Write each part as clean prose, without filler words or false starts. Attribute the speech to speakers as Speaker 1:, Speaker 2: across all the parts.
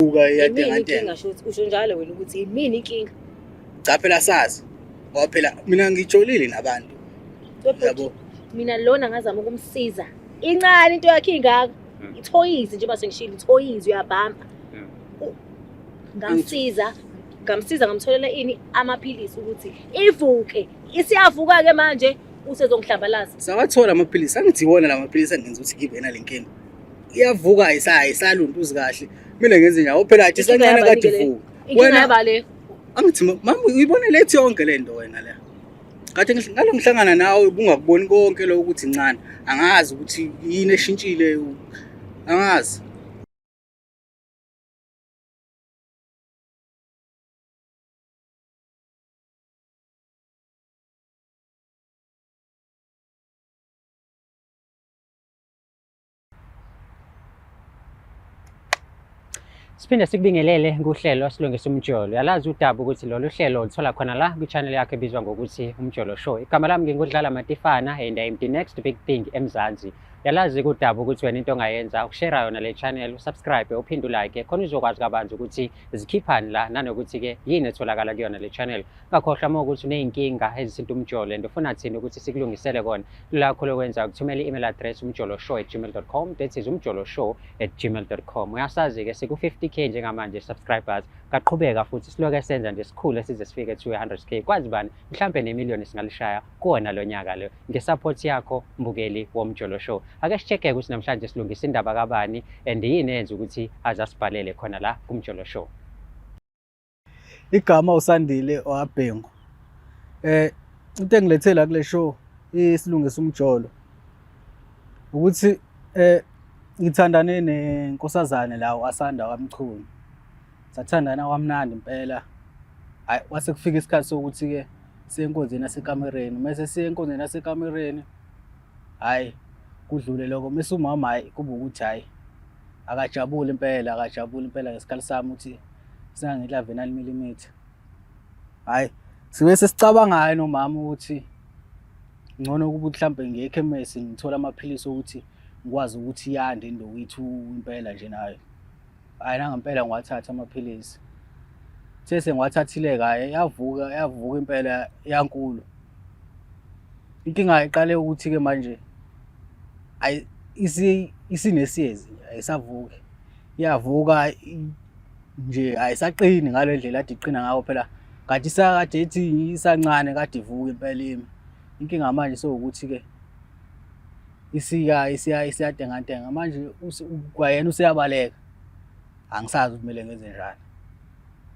Speaker 1: Buka
Speaker 2: Imini
Speaker 1: iyatengantenga.
Speaker 2: inkinga shuthi usho njalo wena ukuthi imini inkinga.
Speaker 1: Cha phela sazi. Ngoba phela mina ngijolile nabantu.
Speaker 2: Webhuti,
Speaker 1: Yabo.
Speaker 2: Mina lona ngazama ukumsiza. Incane into yakhe ingaka. Ithoyizi njengoba sengishilo ithoyizi uyabamba. Ngamsiza, ngamsiza ngamtholela ini amaphilisi ukuthi ivuke. Isiyavuka ke manje usezongihlambalaza.
Speaker 1: Sawathola amaphilisi. Angithi iwona la maphilisi angenza ukuthi ngibe nale nkinga. Iyavuka ayisaluntuzi kahle. Mina ngenze njalo phela athi
Speaker 2: Inkinga
Speaker 1: sancane
Speaker 2: yabani
Speaker 1: kade
Speaker 2: ke le?
Speaker 1: ivuka.
Speaker 2: Inkinga
Speaker 1: Wena
Speaker 2: yabale.
Speaker 1: angithi mama uyibone lethi yonke le nto wena la. Kade ngalo ngihlangana nawe ubungakuboni konke lo ukuthi incane. Angazi ukuthi yini eshintshile. Angazi.
Speaker 3: Siphinde sikubingelele kuhlelo Silungisa Umjolo. Uyalazi udaba ukuthi lolu hlelo ulithola khona la kwi-channel yakho ebizwa ngokuthi Umjolo Show. Igama lami nginguDlala Matifana and I'm the next big thing eMzansi. Uyalazi kudaba ukuthi wena into ongayenza ukushare yona le channel, usubscribe, uphinde ulike khona uzokwazi kabanzi ukuthi zikhiphani la nanokuthi-ke yini etholakala kuyona le channel. Ungakhohlwa uma ukuthi uney'nkinga ezithinta umjolo and ufuna thina ukuthi sikulungisele kona. Lakho lokwenza ukuthumela i-email address umjoloshow@gmail.com, that is umjoloshow@gmail.com. Uyasazi-ke siku-50K njengamanje subscribers, kaqhubeka futhi siloke senza nje sikhule size sifike to 100K. Kwazi bani mhlampe nemiliyoni singalishaya kuwona lo nyaka lo ngesupport yakho mbukeli woMjolo Show. Ake si-check-e ukuthi namhlanje silungisa indaba kabani and yini eyenza ukuthi aze asibhalele khona la kuMjolo Show.
Speaker 1: Igama uSandile waBhengu. Into engilethe la kule show isilungisa umjolo ukuthi ngithandane nenkosazane la uAsanda kwaMchunu. Sathandana kwamnandi impela. Hayi kwase kufika isikhathi sokuthi ke siye enkonzweni yasekamereni. Mase siye enkonzweni yasekamereni hayi kudlule lokho mase umama hayi kuba ukuthi hayi akajabuli impela, akajabuli impela ngesikali sami ukuthi singange-11 millimeter. Hhayi sibe sesicabangayo nomama ukuthi ngcono ukuba mhlampe ngiye ekhemesi ngithole amaphilisi okuthi ngikwazi ukuthi yande indoku impela nje nayo. Hhayi nangempela ngiwathathe amaphilisi. Kuthe sengiwathathile-ke hhayi yavuka, yavuka impela yankulu. Inkinga iqale ukuthi-ke manje ayi isinesiyezi ayisavuki. Iyavuka nje ayisaqini ngale ndlela kade iqina ngayo phela kade isakade ithi isancane kade ivuka impela imi. Inkinga manje sewukuthi-ke isika isiyatengantenga manje kwayena useyabaleka. Angisazi ukuthi kumele ngenze njani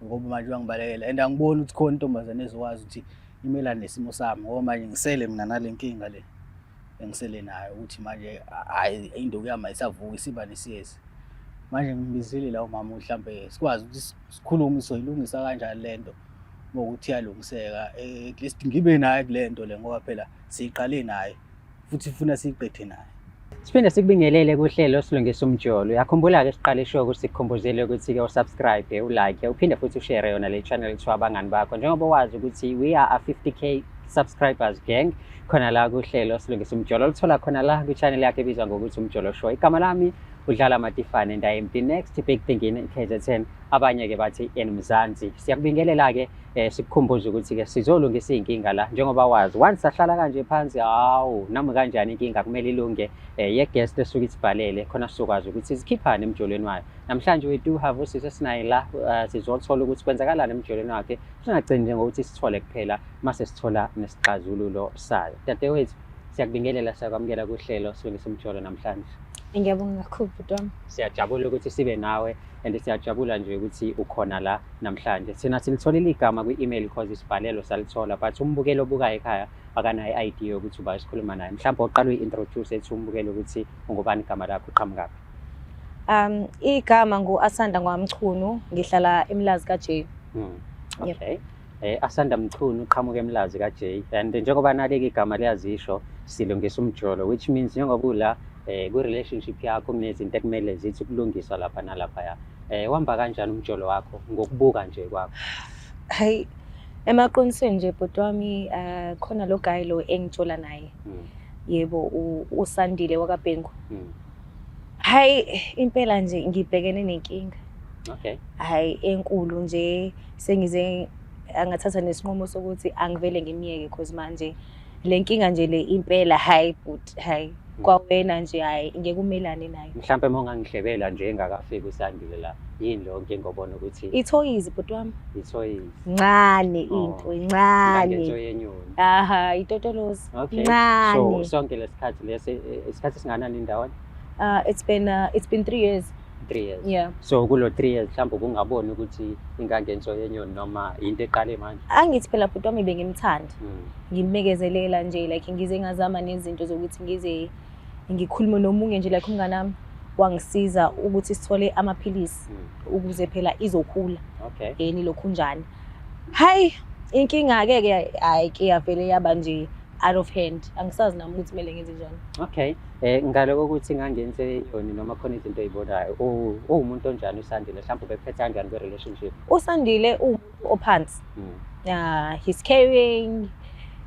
Speaker 1: ngoba manje uyangibalekela and angiboni ukuthi khona intombazane ezokwazi ukuthi imelane nesimo sami ngoba manje ngisele mina nale nkinga le engisele nayo ukuthi manje hhayi induku yami ayisavuki isiba nesiyezi. Manje ngibizile la umama mhlampe sikwazi ukuthi sikhulume soyilungisa kanjani le nto ngokuthi iyalungiseka, at least ngibe naye kule nto le ngoba phela siyiqale naye futhi funa siyiqede naye.
Speaker 3: Siphinde sikubingelele kuhlelo Silungisa Umjolo. Uyakhumbula-ke siqale ishow ukuthi sikukhumbuzile ukuthi-ke usubscribe, ulike, uphinde futhi ushare yona le channel kuthiwa abangani bakho. Njengoba wazi ukuthi we are a 50K subscribers gang khona la kuhlelo Silungisa Umjolo. Oluthola khona la kwi-channel yakhe ebizwa ngokuthi Umjolo Show. Igama lami uDlala Matifane and I am the next big thing in KZN. Abanye-ke bathi in Mzansi. Siyakubingelela-ke sikukhumbuza ukuthi-ke sizolungisa iy'nkinga la njengoba wazi once sahlala kanje phansi, hawu noma kanjani inkinga kumele ilunge ye-guest esuke isibhalele khona sizokwazi ukuthi sikhiphane emjolweni wayo. Namhlanje we do have usisi esinaye la, sizothola ukuthi kwenzakalani emjolweni wakhe, singagcini nje ngokuthi sithole kuphela mase sithola nesixazululo sayo. Dadewethu, siyakubingelela, siyakwamukela kuhlelo Silungisa Umjolo namhlanje.
Speaker 4: Ngiyabonga kakhulu bhuti wami.
Speaker 3: Siyajabula ukuthi sibe nawe and siyajabula nje ukuthi ukhona la namhlanje. Thina silitholile igama kwi-email because isibhalelo salithola, but umbukeli obukayo ekhaya akanayo i-idea yokuthi uba sikhuluma naye. Mhlawumbe oqala uyi-introduce ethi umbukeli ukuthi ungubani igama lakho, uqhamukaphi.
Speaker 4: Igama ngu-Asanda ngwaMchunu, ngihlala eMlazi ka-J. Yep.
Speaker 3: Okay. Asanda Mchunu uqhamuka eMlazi ka-J and njengoba nalike igama liyazisho silungisa umjolo, which means njengoba ula kwi-relationship yakho kunezinto ekumele zithi ukulungiswa lapha nalaphaya. Wahamba kanjani umjolo wakho ngokubuka nje kwakho?
Speaker 4: Hayi, emaqinisweni nje bhuti wami, khona lo guy lo engijola naye. Yebo, uSandile wakaBhengu. Hayi, impela nje ngibhekene nenkinga.
Speaker 3: Okay.
Speaker 4: Hayi, enkulu nje, sengize angathatha nesinqumo sokuthi angivele ngimyeke, cause manje le nkinga nje le impela, hayi but hayi, kwawena nje, hayi, ngeke umelane nayo.
Speaker 3: Mhlampe uma ungangihlebela nje engakafiki uSandile la, yini leyo nkinga obona ukuthi
Speaker 4: Ithoyizi, bhuti wami.
Speaker 3: Ithoyizi?
Speaker 4: Ncane.
Speaker 3: Oh.
Speaker 4: Into incane.
Speaker 3: Ngento yenyoni.
Speaker 4: Aha, itotolozi.
Speaker 3: Okay. So
Speaker 4: Ncane.
Speaker 3: sonke lesikhathi lesi, isikhathi singanani ndawonye?
Speaker 4: It's been 3 years.
Speaker 3: 3 years.
Speaker 4: Yeah.
Speaker 3: So kulo 3 years mhlawumbe kungaboni ukuthi ingangenso yenyoni noma into eqale manje?
Speaker 4: Angithi phela, bhuti wami, bengimthanda, ngimbekezelela nje, like ngize ngazama nezinto zokuthi ngize ngikhulume nomunye nje, like umngane wami wangisiza ukuthi sithole amaphilisi ukuze phela izokhula. Yeni lokhunjani, hayi, inkinga-ke ke, hayi ke, yavele yaba nje out of hand, angisazi nami ukuthi kumele ngenze njani.
Speaker 3: Okay. Ngaloko ukuthi ngangenze yenyoni noma khona izinto oyibonayo, uwumuntu onjani uSandile? Mhlawumbe ubephethe kanjani kwi-relationship?
Speaker 4: USandile uwumuntu ophansi. He's caring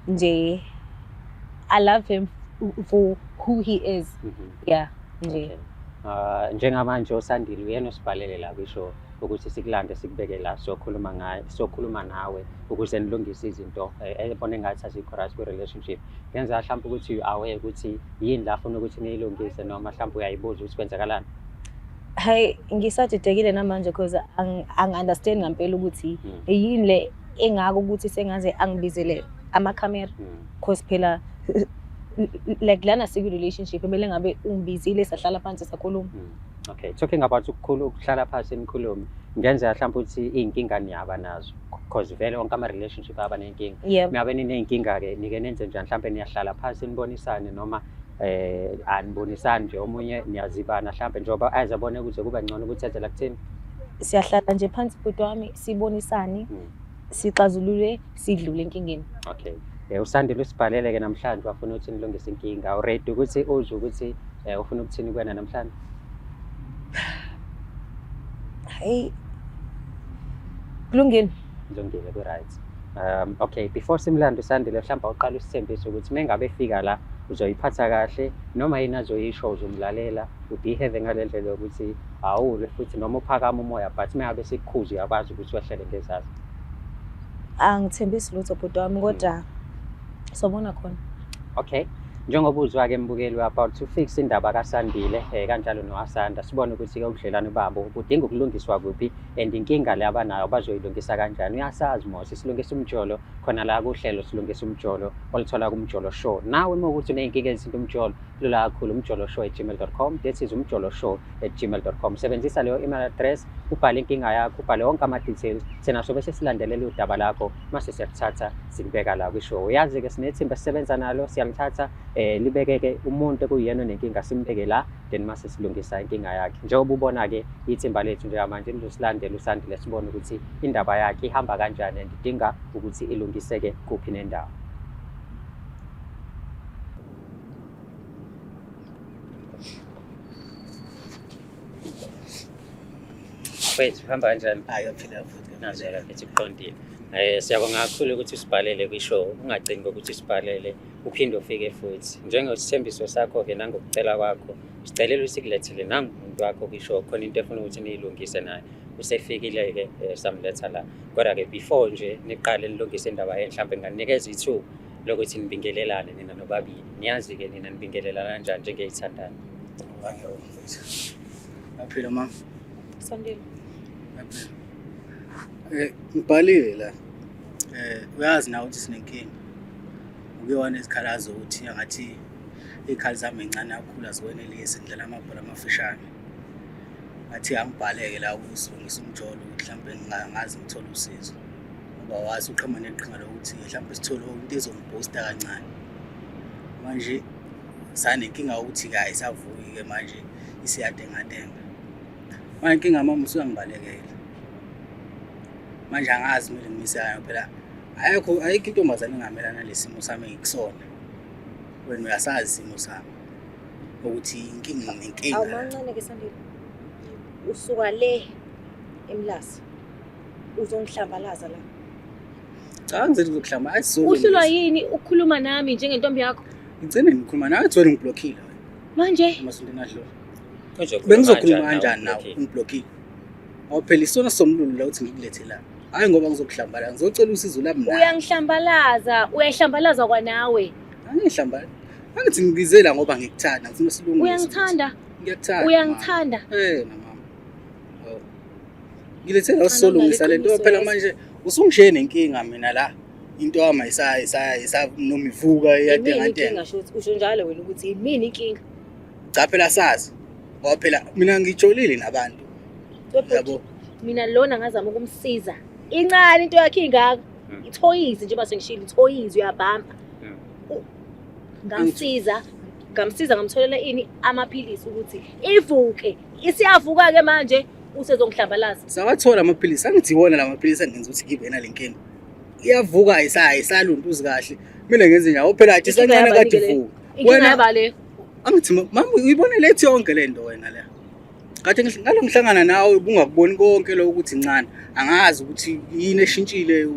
Speaker 4: nje. I love him for who he is. Yeah nje.
Speaker 3: Okay. Njengamanje uSandile uyena osibhalele la kwisho ukuthi sikulande, sikubeke la, sokhuluma ngaye, sokhuluma nawe ukuze nilungise izinto ebona engathi azikho right kwi-relationship. Kungenzeka mhlawumbe ukuthi you aware ukuthi yini la afuna ukuthi niyilungise, noma mhlawumbe uyayibuza ukuthi kwenzakalani?
Speaker 4: Hayi, ngisadidekile namanje because angi-understand ngampela ukuthi yini le engako ukuthi sengaze angibizele amakhamera, cause phela like lana siku-relationship, kumele ngabe ungibizile, sahlala phansi, sakhuluma.
Speaker 3: Okay, talking about ukukhulu, ukuhlala phansi nikhulume, kungenzeka mhlawumbe ukuthi iy'nkinga niyaba nazo, cause vele wonke ama-relationship aba ney'nkinga. Mingabe niney'nkinga-ke, nike nenze njani? Mhlawumbe niyahlala phansi nibonisane, noma anibonisani nje, omunye niyazibana, mhlawumbe njengoba azabona ukuze kube ngcono ukuthi eze la kuthini?
Speaker 4: Siyahlala nje phansi, bhuti wami, sibonisane, sixazulule, sidlule enkingeni.
Speaker 3: Okay. USandile usibhalele-ke namhlanje, wafuna ukuthi nilungise inkinga. U-ready ukuthi uzwe ukuthi ufuna ukuthini kuwena namhlanje?
Speaker 4: Hayi, kulungile.
Speaker 3: Kulungile, ku-right. Okay, before simlande uSandile, mhlawumbe awuqale usithembise ukuthi uma ngabe efika la uzoyiphatha kahle, noma yini azoyisho uzomlalela, u-behave ngale ndlela yokuthi awulwe futhi noma uphakama umoya, but uma ngabe sikukhuza uyakwazi ukuthi wehlele ngezansi.
Speaker 4: Angithembisi lutho, bhuti wami, kodwa sobona khona.
Speaker 3: Okay. Njengoba uzwa-ke mbukeli, we about to fix indaba kaSandile kanjalo noAsanda, sibone ukuthi-ke ubudlelwane babo budinga ukulungiswa kuphi and inkinga le abanayo bazoyilungisa kanjani. Uyasazi mos, Silungisa Umjolo khona la kuhlelo Silungisa Umjolo oluthola kuMjolo Show. Nawe uma ukuthi uney'nkinga ezithi umjolo, lula kakhulu, umjoloshow@gmail.com. That is umjoloshow@gmail.com. Sebenzisa leyo email address, ubhale inkinga yakho, ubhale wonke ama-details, thina sobe sesilandelela udaba lakho, mase siyakuthatha sikubeka la kwi-show. Uyazi-ke sinethimba esisebenza nalo, siyalithatha libekeke umuntu ekuyena onenkinga, simbeke la, then mase silungisa inkinga yakhe. Njengoba ubona-ke ithimba lethu njengamanje lizosilandela uSandile, sibone ukuthi indaba yakhe ihamba kanjani and idinga ukuthi ilungiseke kuphi nendawo. Wethu, uhamba kanjani?
Speaker 1: Hayi, uyaphila futhi.
Speaker 3: Nazo-ke mfethu, kuqondile. Siyabonga kakhulu ukuthi usibhalele kwi-show. Ungagcini ngokuthi usibhalele, uphinde ufike futhi. Njengesithembiso sakho-ke nangokucela kwakho, sicelela ukuthi sikulethele nangu umuntu wakho kwi-show, khona into efuna ukuthi niyilungise naye. Usefikile-ke, samletha la. Kodwa-ke before nje niqale nilungise indaba yenu, mhlawumbe nginganikeza ithuba lokuthi nibingelelane nina nobabili. Niyazi-ke nina nibingelelana kanjani njengey'thandani.
Speaker 1: Ngiyabonga mfethu. Yaphila mama.
Speaker 4: Sandile.
Speaker 1: Yaphila. Ngibhalile la. Uyazi nawe ukuthi sinenkinga. Uke wanezikhalazo ukuthi angathi iy'khali zami ey'ncane kakhulu, azikwenelisi, ngidlala amabhola amafishane. Ngathi angibhaleke la ukusilungisa umjolo ukuthi mhlampe ngingaze ngithole usizo. Ngoba wazi uqhamuka neqhinga lokuthi mhlampe sithole into ezongiboosta kancane. Manje sanenkinga yokuthi-ke ayisavuki-ke manje, isiyadengadenga. Manje inkinga mama, usuyangibalekela. Manje angazi kumele ngimise kanjani, phela ayikho ayikho intombazane engamelana nale simo sami engikusona. Wena uyasazi isimo sami ukuthi inkinga nenkinga.
Speaker 2: Awumancane-ke Sandile. Usuka le eMlazi. Uzongihlambalaza la.
Speaker 1: Cha, ngizothi ngizokuhlamba ayisizo.
Speaker 2: Uhlulwa yini ukukhuluma nami njengentombi yakho?
Speaker 1: Ngigcine ngikhuluma nawe, wenaungiblockile
Speaker 2: Manje
Speaker 1: emasontweni adlule.
Speaker 3: Uzokhuluma
Speaker 1: Bengizokhuluma
Speaker 3: kanjani
Speaker 1: kanjani nawe
Speaker 3: nawe?
Speaker 1: ungiblockile? Ngoba phela isona somlulu la ukuthi ngikulethe la. Hhayi ngoba ngizokuhlambalaza, ngizocela usizo lami nawe.
Speaker 2: Uyangihlambalaza, uyayihlambalaza kwanawe.
Speaker 1: Angihlambalazi. Angithi ngibize la ngoba ngikuthanda, ngifuna silungise.
Speaker 2: Uyangithanda?
Speaker 1: Ngiyakuthanda.
Speaker 2: Uyangithanda?
Speaker 1: Eh, mama. Oh. Ngilethe la sizolungisa le nto phela manje usungishiye nenkinga mina la. Into yami ayisa noma ivuka
Speaker 2: Imini
Speaker 1: iyatenga
Speaker 2: inkinga
Speaker 1: ntenga.
Speaker 2: shuthi usho njalo wena ukuthi imini inkinga.
Speaker 1: Cha phela sazi. Ngoba phela mina ngijolile nabantu. Yabo.
Speaker 2: Mina lona ngazama ukumsiza. Incane into yakhe ingaka. Ithoyizi njengoba sengishilo ithoyizi uyabhampa. Ngamsiza, ngamsiza ngamtholela ini amaphilisi ukuthi ivuke. Isiyavuka ke manje usezongihlambalaza.
Speaker 1: Sawathola amaphilisi, angithi iwona la maphilisi angenza ukuthi ngibe nale nkinga. Iyavuka ayisaluntuzi kahle. Mina ngenze njalo phela athi
Speaker 2: Inkinga
Speaker 1: sancane
Speaker 2: yabani
Speaker 1: kade
Speaker 2: ke le?
Speaker 1: ivuka.
Speaker 2: Inkinga
Speaker 1: Wena
Speaker 2: yaba le.
Speaker 1: angithi mama uyibone lethi yonke le nto wena le. Kade ngalo ngihlangana nawe ubungakuboni konke lokho ukuthi incane. Angazi ukuthi yini eshintshile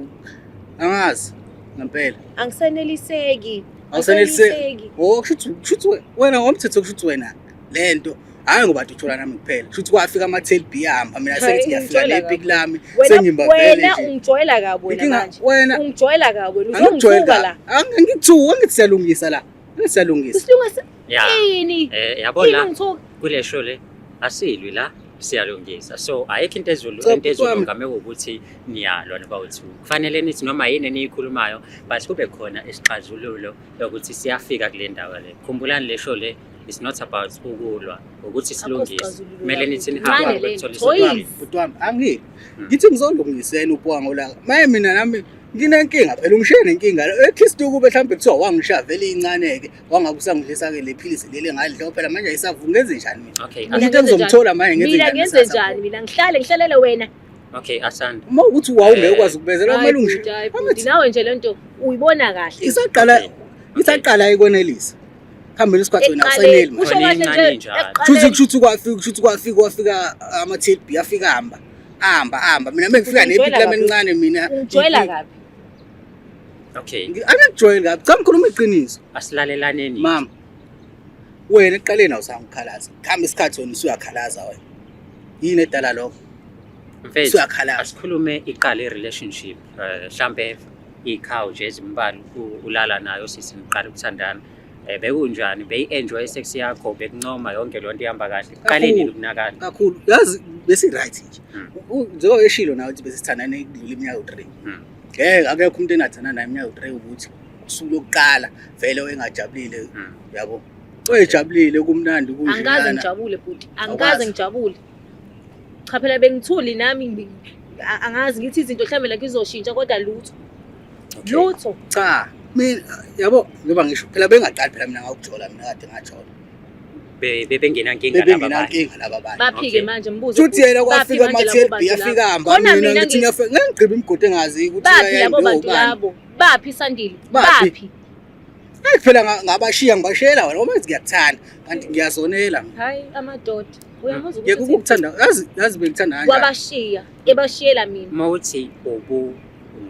Speaker 1: angazi ngempela.
Speaker 2: Angiseneliseki.
Speaker 1: Awuseneliseki. Oh kushuthi kushuthi wena ngomthetho kushuthi wena le nto hayi ngoba uthola nami kuphela. Kushuthi kwafika ama tail B ahamba mina sengithi ngiyafika
Speaker 4: Hayi,
Speaker 1: nepiki lami
Speaker 4: Wena
Speaker 1: sengimba vele
Speaker 4: wena
Speaker 1: nje.
Speaker 4: ungijwayela kabi wena
Speaker 1: Inkinga
Speaker 4: manje.
Speaker 1: wena
Speaker 4: Ungijwayela kabi wena.
Speaker 1: angikujwayeli
Speaker 4: Uzongithuka la.
Speaker 1: kabi. Angikuthuki angithi siyalungisa la. Angithi siyalungisa.
Speaker 2: Isilunga
Speaker 3: Ya.
Speaker 2: ini?
Speaker 3: Yabo
Speaker 2: Ini
Speaker 3: la
Speaker 2: ungithuka?
Speaker 3: kule show le asilwi la siyalungisa. So ayikho into ezulu
Speaker 1: Cha,
Speaker 3: into
Speaker 1: bhuti wami.
Speaker 3: ezolunga mekuwukuthi niyalwa noba-two. Kufanele nithi noma yini eniyikhulumayo but kube khona isixazululo yokuthi siyafika kule ndawo le. Khumbulani le show le is not about ukulwa, ukuthi silungise.
Speaker 2: sixazululo
Speaker 3: Kumele
Speaker 2: lapho.
Speaker 3: nithi
Speaker 2: Ncane
Speaker 3: nihambe
Speaker 2: le nto.
Speaker 3: ukuthola
Speaker 2: Toys.
Speaker 3: isixazululo.
Speaker 1: Bhuti wami angili. Ngithi ngizolungisela upwango la. Maye mina nami nginenkinga phela ungishiye nenkinga. At least ukube mhlawumbe kuthiwa wangishiya vele incane-ke wangabe usangidlisa-ke le philisi leli engalidla phela manje ayisavuki ngenze njani mina?
Speaker 3: Okay,
Speaker 2: Mina
Speaker 1: Umuntu
Speaker 2: ngenze
Speaker 1: engizomthola manje ngenze
Speaker 2: Mina
Speaker 1: njani
Speaker 2: ngenze
Speaker 1: ngisasa?
Speaker 2: njani? Mina ngihlale ngihlalele wena.
Speaker 3: okay Asanda.
Speaker 1: Uma ukuthi wawungeke ukwazi ukubekezela
Speaker 2: Hayi
Speaker 1: kumele ungishiye.
Speaker 2: bhuti, hayi bhuti,
Speaker 1: Angithi
Speaker 2: nawe nje lento uyibona kahle.
Speaker 1: isaqala
Speaker 3: Okay.
Speaker 1: isaqala ikwenelisa. Kuhambeni isikhathi wena
Speaker 2: Ekuqaleni,
Speaker 1: awusaneli manje.
Speaker 2: usho
Speaker 3: Khona
Speaker 2: kahle
Speaker 3: incane
Speaker 2: nje
Speaker 3: njalo.
Speaker 1: Kushuthi
Speaker 2: ekuqaleni.
Speaker 1: kushuthi kwafika kushuthi kwafika kwafika ama-TLB afika hamba hamba hamba mina mengifika
Speaker 4: Ungijwayela
Speaker 1: nepiki lami
Speaker 4: kabi.
Speaker 1: elincane mina
Speaker 4: Ungijwayela kabi.
Speaker 3: Okay,
Speaker 1: Angikujwayeli kabi cha ngikhuluma iqiniso
Speaker 3: asilalelaneni.
Speaker 1: mama wena ekuqaleni awuzange ukhalaza kuhamba isikhathi wena usuyakhalaza wena yini edala lokho
Speaker 3: Mfethu,
Speaker 1: usuyakhalaza
Speaker 3: asikhulume iqale i-relationship mhlambe iy'khawu nje ezimbalwa ulala nayo sisi niqala ukuthandana bekunjani beyi-enjoy i-sex yakho bekuncoma yonke leyo nto ihamba kahle kuqale nini
Speaker 1: Kakhulu.
Speaker 3: ukunakala
Speaker 1: kakhulu yazi besi-right nje njengoba eshilo nawe ukuthi besithandane kudlula iminyaka ewu-3 ngeke akekho umuntu engathanda naye iminyaka ewu-3 ukuthi usuku lokuqala vele engajabulile yabo oyejabulile kumnandi
Speaker 2: Angikaze
Speaker 1: kunjeyana
Speaker 2: ngijabule bhuti, angikaze
Speaker 1: Awukwazi.
Speaker 2: ngijabule. Cha phela bengithuli nami angazi ngithi izinto mhlawumbe like izoshintsha kodwa lutho.
Speaker 3: Okay.
Speaker 2: Lutho.
Speaker 1: cha mina yabo ngoba ngisho phela bengaqali phela mina ngakujola mina kade ngajola
Speaker 3: Bebengenankinga laba bantu.
Speaker 1: bebengenankinga laba bantu
Speaker 2: Baphi-ke
Speaker 3: Okay.
Speaker 2: manje mbuzo.
Speaker 1: Futhi yena
Speaker 2: bhuti, baphi
Speaker 1: kwafika
Speaker 2: manje labo
Speaker 1: ama-TLB
Speaker 2: bantu labo?
Speaker 1: afika hamba
Speaker 2: Khona
Speaker 1: mina
Speaker 2: mina
Speaker 1: ngithi ngiyafika ngangigqiba imigodi engazi ukuthi
Speaker 2: Baphi labo bantu
Speaker 1: ubani.
Speaker 2: labo? Baphi Sandile?
Speaker 1: Baphi?
Speaker 2: Baphi?
Speaker 1: Hayi phela ngabashiya ngibashiyela wena ngoba ngiyakuthanda kanti ngiyazonela mina.
Speaker 2: Hayi amadoda. Uyamuzwa
Speaker 1: Ngeke
Speaker 2: ukuthi
Speaker 1: ukukuthanda yazi yazi bengithanda kanjani.
Speaker 2: wabashiya, ebashiyela mina.
Speaker 3: Uma uthi ubu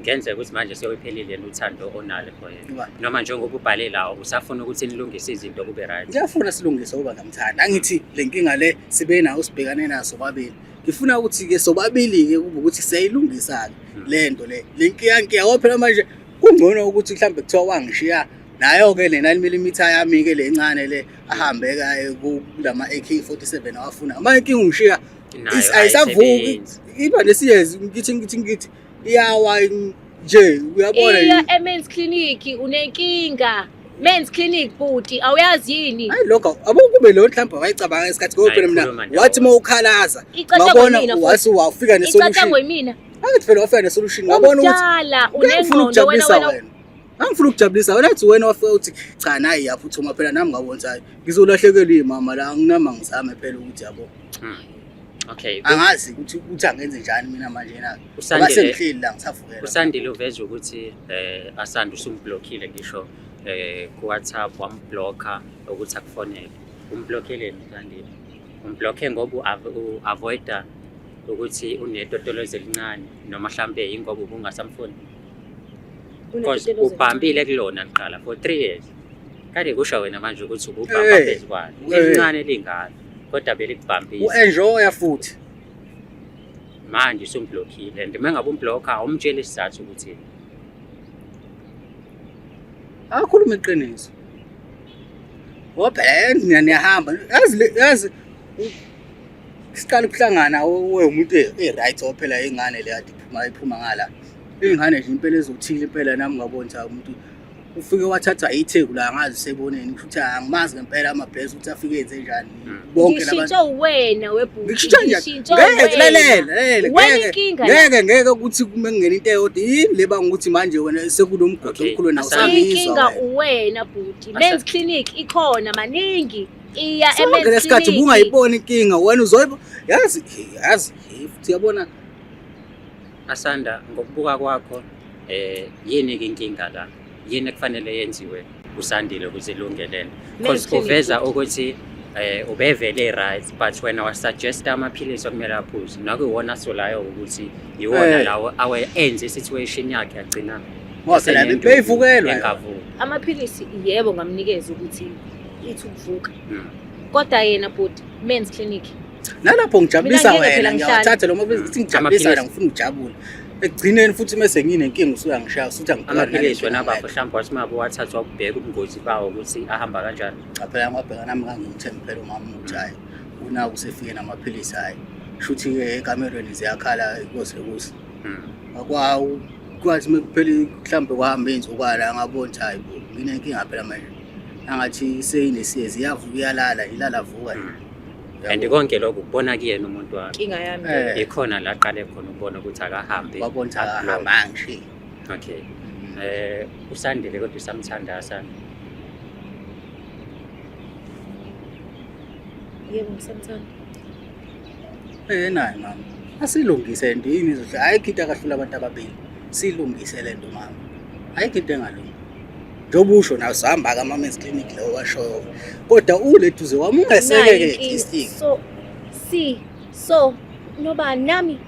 Speaker 3: ngenzeka ukuthi manje sewuyiphelile lento uthando onalo for yena
Speaker 1: Ngoba
Speaker 3: noma njengoba ubhale lawo usafuna ukuthi nilungise izinto kube right.
Speaker 1: Ngiyafuna silungise ngoba ngiyamthanda. Angithi le nkinga le sibe nayo sibhekane naso sobabili. Ngifuna ukuthi ke sobabili ke kube ukuthi siyayilungisa ke le nto le. Le nkinga nkinga ngoba phela manje kungcono ukuthi mhlambe kuthiwa wangishiya nayo ke le 9 mm yami ke le encane le ahambe kaye kulama AK47 awafuna. Manje inkinga ungishiya
Speaker 3: Nayo
Speaker 1: ayisavuki
Speaker 3: ayisebenzi.
Speaker 1: iba nesiyezi ngithi ngithi ngithi iyawa nje uyabona
Speaker 2: Iya eMen's Clinic unenkinga. Men's Clinic bhuti awuyazi yini?
Speaker 1: hayi lokho abo kube lo mhlawumbe wayicabanga isikhathi ngoba phela
Speaker 3: Ayikhuluma
Speaker 1: mina
Speaker 3: ndawonye.
Speaker 1: wathi uma ukhalaza
Speaker 2: Icatshangwe
Speaker 1: ngabona
Speaker 2: yimina futhi.
Speaker 1: wathi wafika nesolution
Speaker 2: Icatshangwe yimina.
Speaker 1: angithi phela wafika nesolution ngabona ukuthi
Speaker 2: Umdala
Speaker 1: ngangifuna
Speaker 2: unengqondo wena
Speaker 1: ukujabulisa
Speaker 2: wena
Speaker 1: wena ngangifuna ukujabulisa wena athi wena wafika uthi cha nayi iyaphuthuma phela nami ngabona ukuthi hayi ngizolahlekelwa imama la nginama ngizame phela ukuthi yabo
Speaker 3: Okay.
Speaker 1: angazi ukuthi ukuthi angenze njani mina manje na ngoba
Speaker 3: Usandile
Speaker 1: sengihleli la ngisavukela
Speaker 3: uSandile uveza ukuthi Asanda usumblockile ngisho ku WhatsApp wamblocka ukuthi akufonele. Umblockele Sandile. Umblocke ngoba u-avoida ukuthi unetotolozi elincane noma mhlambe ingoba ubungasamfuni. Because ubhambile kulona liqala for 3 years. Kade kusho wena manje ukuthi ububhamba
Speaker 1: Eh,
Speaker 3: phezu kwalo.
Speaker 1: eh.
Speaker 3: Elincane lingaka kodwa belikubhambisa.
Speaker 1: U-enjoya futhi.
Speaker 3: Manje usumblockile and uma ngabe umblocka awumtsheli isizathu ukuthi
Speaker 1: Akhuluma iqiniso. Ngoba phela nina niyahamba. Yazi yazi siqala ukuhlangana we umuntu e-right phela ingane le kade iphuma iphuma ngala. Ingane nje impela ezothile impela nami ngabona ukuthi umuntu ufike wathatha itheku la ngazi seboneni kusho ukuthi angimazi ngempela amabhesi ukuthi afike enze njani. Bonke
Speaker 2: labantu. Ngishintshe uwena webhuti.
Speaker 1: Ngishintshe ngeke lalela lalela ngeke ngeke ngeke ukuthi kuma kungena into eyodwa yini le banga ukuthi manje wena sekunomgodi omkhulu wena
Speaker 2: usangizwa. Inkinga uwena bhuti. Men's clinic ikhona maningi. Iya
Speaker 1: eMen's Clinic. Lesikhathi ubungayiboni inkinga wena uzoyibo yazi yazi futhi yabona
Speaker 3: Asanda ngokubuka kwakho yini ke inkinga la yini ekufanele yenziwe usandile ukuze ilunge lento because uveza ukuthi ubevele right but wena wasuggest amaphilisi okumele aphuze nakuwona asolayo ukuthi iwona lawo awe enze i-situation yakhe yagcina
Speaker 1: phela beyivukelwa
Speaker 3: engavuki
Speaker 2: amaphilisi yebo ngamnikeza ukuthi ithi ukuvuka kodwa yena bhuti men's clinic
Speaker 1: nalapho ngijabulisa wena ngiyawathatha lo maphilisi ngithi ngijabulisa wena ngifuna ujabule ekugcineni futhi mese nginenkinga usuyangishaya usuthi
Speaker 3: angibhekane amaphilisi wena bafo mhlawumbe wathi uma wathathwa ukubheka ubungozi bawo ukuthi ahamba kanjani
Speaker 1: cha phela ngwabheka nami ngangimthembi phela umama ukuthi hhayi unaku usefike namaphilisi hhayi shuthi-ke ekamerweni ziyakhala kose kusa kwathi mekuphela mhlawumbe kwahamba iy'nsukwana ngabona ukuthi hhayi bo nginenkinga phela manje angathi seyinesiyezi iyavuka iyalala ilala vuka nje
Speaker 3: And konke lokho ukubona kuyena umuntu wakhe.
Speaker 2: Inkinga yami.
Speaker 3: Ikhona la aqale khona ukubona ukuthi akahambe.
Speaker 1: Wabona ukuthi akahambanga nje.
Speaker 3: Okay. Usandile kodwa usamthanda Asanda.
Speaker 2: Yebo ngisamthanda.
Speaker 1: Naye mama. Asilungise lento yini izohle. Ayikho into akahlula abantu ababili. Silungise lento mama. Ayikho into engalungi. Njengoba usho nawe sihamba ka Mamen's Clinic lo washoyo. Kodwa uleduze wami ungeseke ke at least.
Speaker 2: So si so noba nami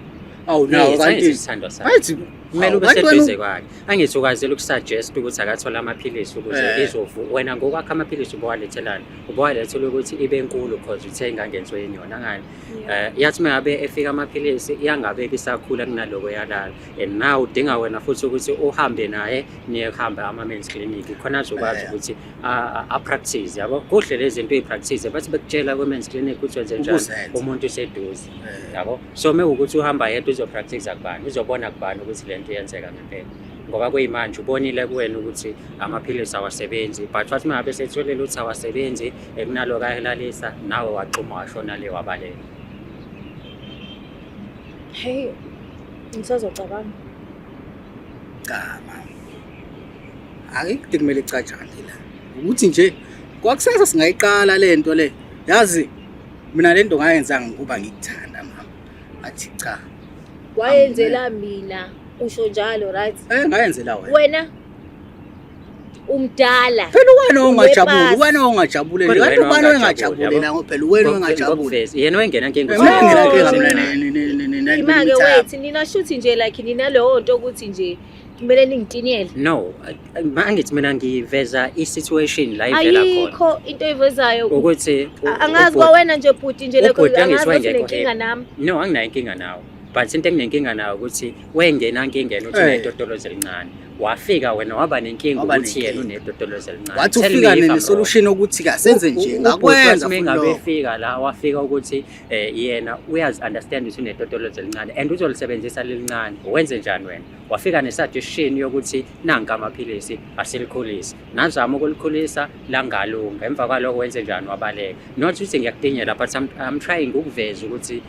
Speaker 1: Awu nawe kanti
Speaker 3: isithandwa sakhe. Bathi kumele ube seduze kwakhe. Angithi ukwazile ukusuggest ukuthi akathole amaphilisi ukuze izovu wena ngokwakho amaphilisi ubowalethelani ubowalethela ukuthi ibe nkulu cause uthe ingangenzwe yona ngani yathi mengabe efika amaphilisi iyangabe isakhula kunaloko yalala and now udinga wena futhi ukuthi uhambe naye niye kuhambe ama-men's clinic khona azokwazi ukuthi a-practice yabo kuhle lezi zinto uyi-practice bathi bekutshela kwi-men's clinic ukuthi wenze njani umuntu useduze yabo so uma ukuthi uhamba yedwa uzopractice kubani uzobona kubani ukuthi le nto iyenzeka ngempela ngoba kuyimanje ubonile kuwena ukuthi amaphilisi awasebenzi but wathi uma ngabe setholile ukuthi awasebenzi kunaloko ayelalisa nawe waxhuma washona le wabaleka.
Speaker 2: Hey, ngisazocabanga.
Speaker 1: Cha mama. Akekho into ekumele icatshange la. Ukuthi nje kwakusasa singayiqala le nto le. Yazi mina le nto ngayenzanga ngoba ngikuthanda mama. Athi cha.
Speaker 2: Wayenzela mina usho njalo right?
Speaker 1: Ngayenzela wena.
Speaker 2: Wena umdala.
Speaker 1: Phela wena ongajabuli, wena ongajabule. Kanti ubani ongajabule la ngoba phela wena ongajabule.
Speaker 3: Yena wengena nkinga.
Speaker 1: Mina ngena nkinga mina
Speaker 2: Ima-ke wait nina shuthi nje like nina leyo nto ukuthi nje kumele ningitinyele.
Speaker 3: No, angithi mina ngiveza i-situation la ivela khona.
Speaker 2: Ayikho into oyivezayo
Speaker 3: ukuthi
Speaker 2: angazi kwawena nje bhuti nje lokho angazi ukuthi unenkinga nami.
Speaker 3: No, anginayo inkinga nawe. But into enginenkinga nayo ukuthi wengena nkingeni uthi unetotolozi elincane. Wafika wena waba nenkinga ukuthi yena unetotolozi elincane.
Speaker 1: Wathi ufika ne-solution ukuthi kasenze nje ngakwenza
Speaker 3: futhi ngabe efika la wafika ukuthi yena uyazi understand ukuthi unetotolozi elincane and uzolisebenzisa lelincane. Wenze njani wena? Wafika ne-suggestion yokuthi nanka amaphilisi asilikhulise. Nazama ukulikhulisa langalunga. Emva kwaloko wenze njani wabaleka. Not ukuthi ngiyakutinyela but I'm trying ukuveza ukuthi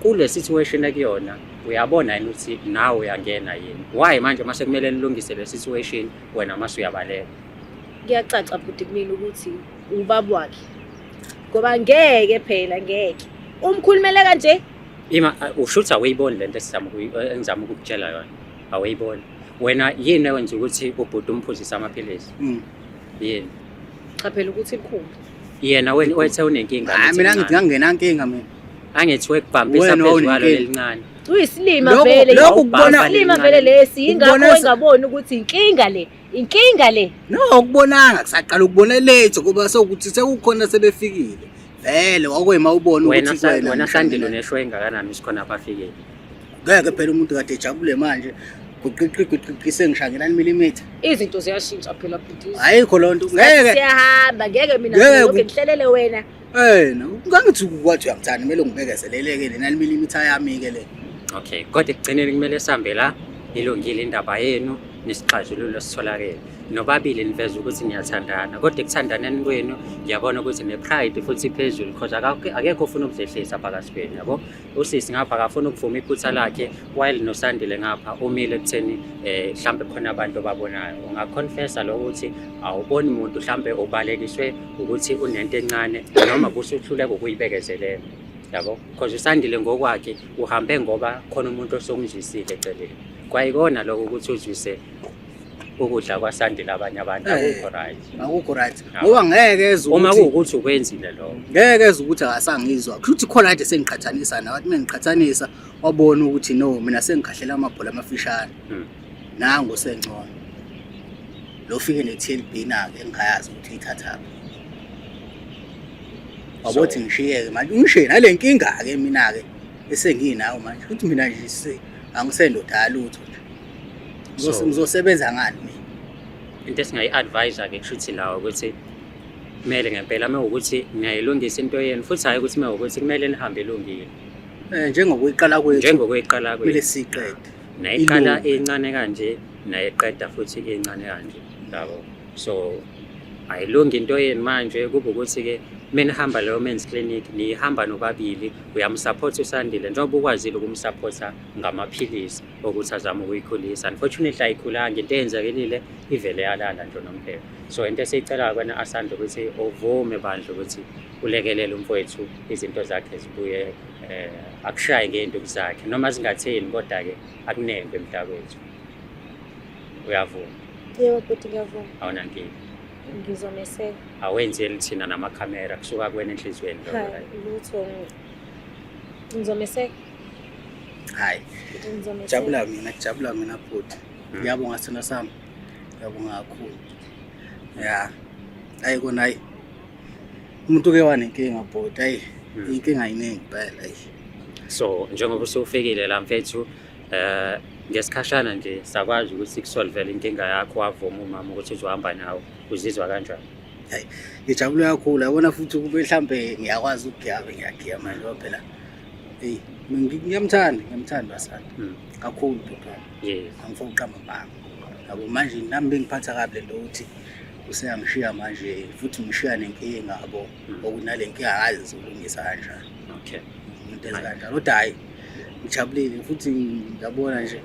Speaker 3: kule situation ekuyona uyabona yini ukuthi nawe uyangena yini. Why manje mase kumele nilungise le situation wena mase uyabaleka?
Speaker 2: Kuyacaca bhuti kumina ukuthi ubaba wakhe. Ngoba ngeke phela ngeke. Umkhulumele kanje?
Speaker 3: Ima usho ukuthi awuyiboni lento esizama engizama ukukutshela yona. Awuyiboni. Wena yini ewenza ukuthi ubhuti umphuzise amaphilisi? Yini?
Speaker 2: Cha phela ukuthi likhulu.
Speaker 3: Yena wena wethe unenkinga.
Speaker 1: Hayi mina ngithi ngangena inkinga mina.
Speaker 3: Angithi wekubambisa phezu kwalo lelincane.
Speaker 2: Uyisilima vele.
Speaker 1: Lokhu kubona
Speaker 2: isilima vele lesi ingakho engaboni ukuthi inkinga le. Inkinga le.
Speaker 1: No ukubonanga kusaqala ukubona late ngoba sokuthi sekukhona sebefikile. Vele wakwema ubone ukuthi
Speaker 3: wena wena Sandile unesho engakanani isikhona abafikile.
Speaker 1: Ngeke phela umuntu kade ejabule manje guqiqi guqiqi sengisha nge-9 millimeter.
Speaker 2: Izinto ziyashintsha phela bhuti.
Speaker 1: Ayikho loo nto ngeke.
Speaker 2: Siyahamba ngeke mina
Speaker 1: Ngeke
Speaker 2: lokho ngihlelele wena.
Speaker 1: Eh, ngangithi kwathi uyangithanda kumele ungibekezeleleke le 9 millimeter yami ke le.
Speaker 3: Okay, kodwa ekugcineni kumele sihambe la ilungile indaba yenu nesixazululo sitholakele. Nobabili niveza ukuthi niyathandana, kodwa ekuthandaneni kwenu ngiyabona ukuthi ne-pride futhi iphezulu because akekho ofuna ukuzehlisa phakathi kwenu, yabo. Usisi ngapha akafuni ukuvuma iphutha lakhe while noSandile ngapha umile ekutheni mhlambe khona abantu ababonayo. Ungaconfessa lokho ukuthi awuboni muntu mhlambe ubalekiswe ukuthi unento encane noma busuhluleka ukuyibekezelela. Yabo, because uSandile ngokwakhe uhambe ngoba khona umuntu osomzwisile eceleni. Kwayikona lokho ukuthi uzwise ukudla kwaSandile abanye abantu akukho right.
Speaker 1: Akukho right. Ngoba ngeke ezwe
Speaker 3: Uma kuwukuthi ukwenzile lokho.
Speaker 1: Ngeke ezwe ukuthi akasangizwa. Kusho ukuthi khona kade sengiqhathanisa nawe, wathi mengiqhathanisa wabona ukuthi no mina sengikhahlela amabhola amafishane. Nangu sengcono. Lo fike ne-TLB na-ke engingayazi ukuthi uyithathaphi. Wabothi ngishiyeke manje ungishiye nale nkinga-ke mina-ke esenginawo manje futhi mina nje angisendoda yalutho nje. Ngizosebenza ngani mina?
Speaker 3: Into esingayi-advise-ke kusho ukuthi lawo ukuthi kumele ngempela uma kuwukuthi niyayilungisa into yenu futhi hhayi ukuthi uma kuwukuthi kumele nihambe ilungile.
Speaker 1: Njengokuyiqala kwethu.
Speaker 3: Njengokuyiqala kwethu.
Speaker 1: Kumele siyiqede.
Speaker 3: Nayiqala incane kanje nayiqeda futhi incane kanje. Yabo. So ayilungi into yenu manje kuba ukuthi-ke menihamba leyo men's clinic nihamba nobabili uyamsupport uSandile njengoba ukwazile ukumsupporta ngamaphilisi okuthi azame ukuyikhulisa. Unfortunately ayikhulanga into eyenzekelile ivele yalala nje nomphelo. So into esiyicela kwena Asanda ukuthi uvume bandla ukuthi ulekelele umfowethu izinto zakhe zibuye akushaye ngey'nduku zakhe noma zingatheni kodwa-ke akunembe mntakwethu. Uyavuma?
Speaker 4: Yebo bhuti ngiyavuma.
Speaker 3: Awunankinga?
Speaker 4: Ngizomeseka.
Speaker 3: Awenzeli thina namakhamera kusuka kuwena enhliziyweni lokho, right?
Speaker 4: Lutho. Ngizomeseka.
Speaker 1: Hayi. Jabula mina, jabula mina bhuti. Ngiyabonga sithando sami. Ngiyabonga kakhulu. Ya. Hayi kona hayi. Umuntu uke wanenkinga bhuti, hayi. Inkinga iningi impela hayi.
Speaker 3: So njengoba usufikile la mfethu ngesikhashana nje sakwazi ukuthi sikusolvele inkinga yakho wavuma umama ukuthi uzohamba nawe uzizwa kanjani?
Speaker 1: Hayi, ngijabule kakhulu yabona futhi kube mhlambe ngiyakwazi ukugiya ngiyagiya manje ngoba phela hey ngiyamthanda ngiyamthanda Asanda kakhulu bhuti wami.
Speaker 3: Yes.
Speaker 1: Angifuni ukuqamba amanga. Yabo manje nami bengiphatha kabi lento ukuthi useyangishiya manje futhi ngishiya nenkinga yabo okunale nkinga akazi izolungisa kanjani.
Speaker 3: Okay.
Speaker 1: Into ezikanjalo kodwa hayi ngijabulile futhi ngiyabona nje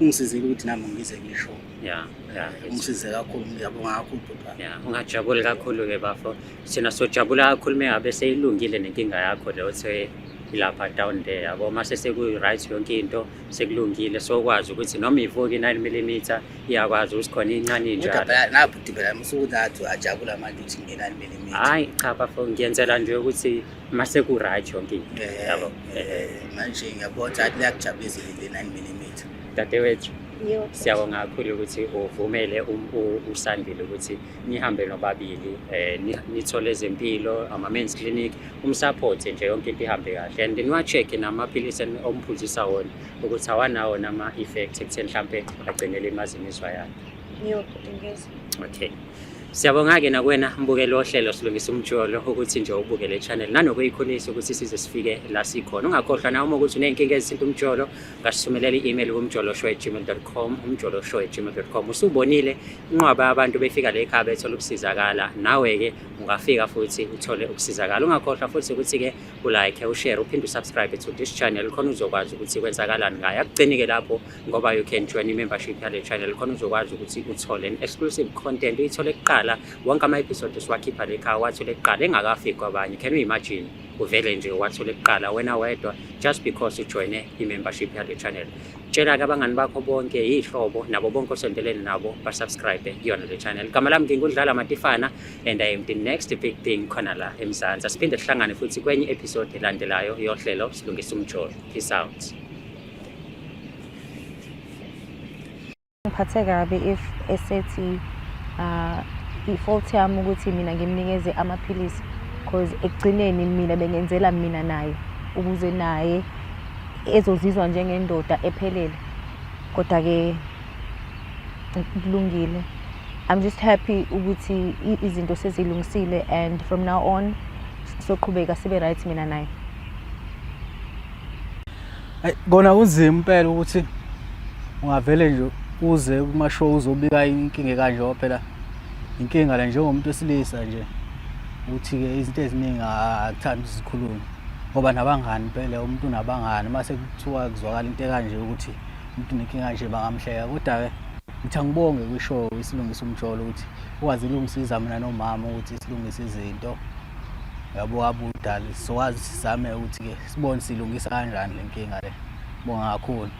Speaker 1: ungisizile ukuthi nami ngize ngisho.
Speaker 3: Yeah, yeah.
Speaker 1: Ungisize kakhulu ngiyabonga kakhulu bhuti wami.
Speaker 3: Yeah, ungajabuli kakhulu ke bafo. Thina sojabula kakhulu mengabe seyilungile nenkinga yakho le othe ilapha down there yabo mase seku right yonke into sekulungile sokwazi ukuthi noma ivuka i-9 mm iyakwazi ukuthi khona incane
Speaker 1: Kodwa
Speaker 3: njalo.
Speaker 1: phela nabhuti phela musuku nathi ajabula manje ukuthi nge-9 mm.
Speaker 3: Hayi cha bafo ngiyenzela nje ukuthi mase ku right yonke into yabo.
Speaker 1: Manje ngiyabona ukuthi liyakujabulisa le 9 mm.
Speaker 3: Dadewethu
Speaker 4: Yebo.
Speaker 3: siyabonga kakhulu ukuthi uvumele uSandile ukuthi nihambe nobabili nithole ezempilo ama-men's clinic umsupport nje yonke into ihambe kahle and niwa-check namaphilisi omphuzisa wona ukuthi awanawo nama-effect ekutheni mhlampe agcine elimaza imizwa yakhe.
Speaker 4: Yebo bhuti ngiyezwa.
Speaker 3: Okay. Siyabonga-ke nakuwena mbukeli wohlelo Silungisa Umjolo ukuthi nje ubuke le channel nanokuyikhulisa ukuthi size sifike la sikhona. Ungakhohlwa nawe uma ukuthi uney'nkinga ezithinta umjolo ngasithumelela i-email kumjoloshow@gmail.com umjoloshow@gmail.com. Usubonile inqwaba yabantu befika la ekhaya bethola ukusizakala, nawe-ke ungafika futhi uthole ukusizakala. Ungakhohlwa futhi ukuthi-ke ulike, ushare, uphinde usubscribe to this channel khona uzokwazi ukuthi kwenzakalani ngayo. Akugcini-ke lapho ngoba you can join i-membership yale channel khona uzokwazi ukuthi uthole exclusive content uyithole kuqala wonke ama-episode siwakhipha le ekhaya wathole kuqala engakafiki kwabanye. Can you imagine? Uvele nje wathole kuqala wena wedwa just because ujoyine i-membership yale channel. Tshela-ke abangani bakho bonke iy'hlobo nabo bonke osondelene nabo basubscribe kuyona le channel. Igama lami nginguDlala Matifana and I am the next big thing khona la eMzansi. Asiphinde sihlangane futhi kwenye episode elandelayo yohlelo Silungisa Umjolo. Peace out.
Speaker 4: Ngiphathe kabi if esethi i-fault yami ukuthi mina ngimnikeze amaphilisi cause ekugcineni mina bengenzela mina naye ukuze naye Ezozizwa njengendoda ephelele. Kodwa-ke kulungile. I'm just happy ukuthi izinto sezilungisile and from now on soqhubeka sibe right mina naye.
Speaker 1: Ayi kona kunzima impela ukuthi ungavele nje uze kuma-show uzobika inkinga kanje ngoba phela inkinga la njengomuntu wesilisa nje ukuthi-ke izinto eziningi akuthandi uzikhulume ngoba nabangani impela umuntu unabangani uma sekuthiwa kuzwakala into ekanje ukuthi umuntu unenkinga nje bangamhleka. Kodwa-ke ngithi angibonge kwi-show isilungisa umjolo ukuthi ukwazi ilungisiza mina nomama ukuthi silungise izinto yabo abudala sizokwazi sizame ukuthi-ke sibone silungisa kanjani le nkinga le. Bonga kakhulu.